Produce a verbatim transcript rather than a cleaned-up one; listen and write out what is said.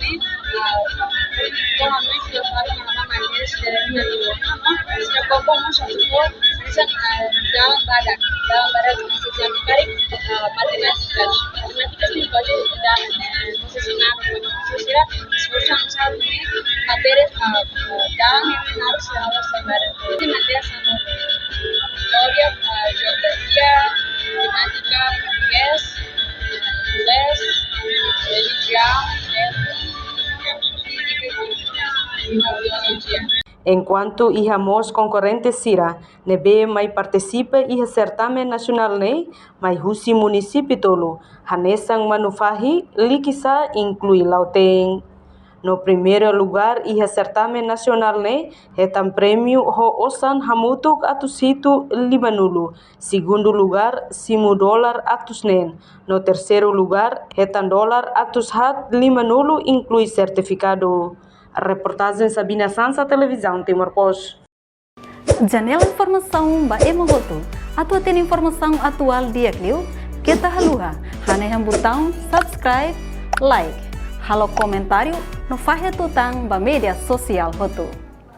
ne'e, ah, ko hanoin ke para mana manter sira-nia língua. Sira koko mós atu fó, hanesan, ah, dalan badak, dalan badak, hanesan karik, ah, matemátika. Matemátika sira pode estudar, eh, sira esforsa, sira esforsa, sabe, matéria, ah, ah, dalan ne'e harus sira halo sabar. Jadi matéria sama, istória, ah, jeografia, matemátika, portugés, inglés, relijiaun, edu, fízika, kimika, biolojia. Enkuantu iha mós konkorrente sira ne'ebé mai partisipa iha sertamen nasionál ne'e, mai husi munisípiu tolu, hanesan Manufahi, Likisá, inklui Lautém. No primeiru lugár iha sertamen nasionál ne'e hetan prémiu ho osan hamutuk atus hitu limanulu, segundu lugár simu dolar atus neen, no terseiru lugár hetan dolar atus haat limanulu inklui sertifikadu. Reportajen Sabina Sansa, Televizaun Timor Post. Janela informasaun ba ema hotu. Atu hatene informasaun atuál di'ak liu, keta haluha hanehan butaun subscribe, like, halo komentáriu no fahe tutan ba média sosiál hotu.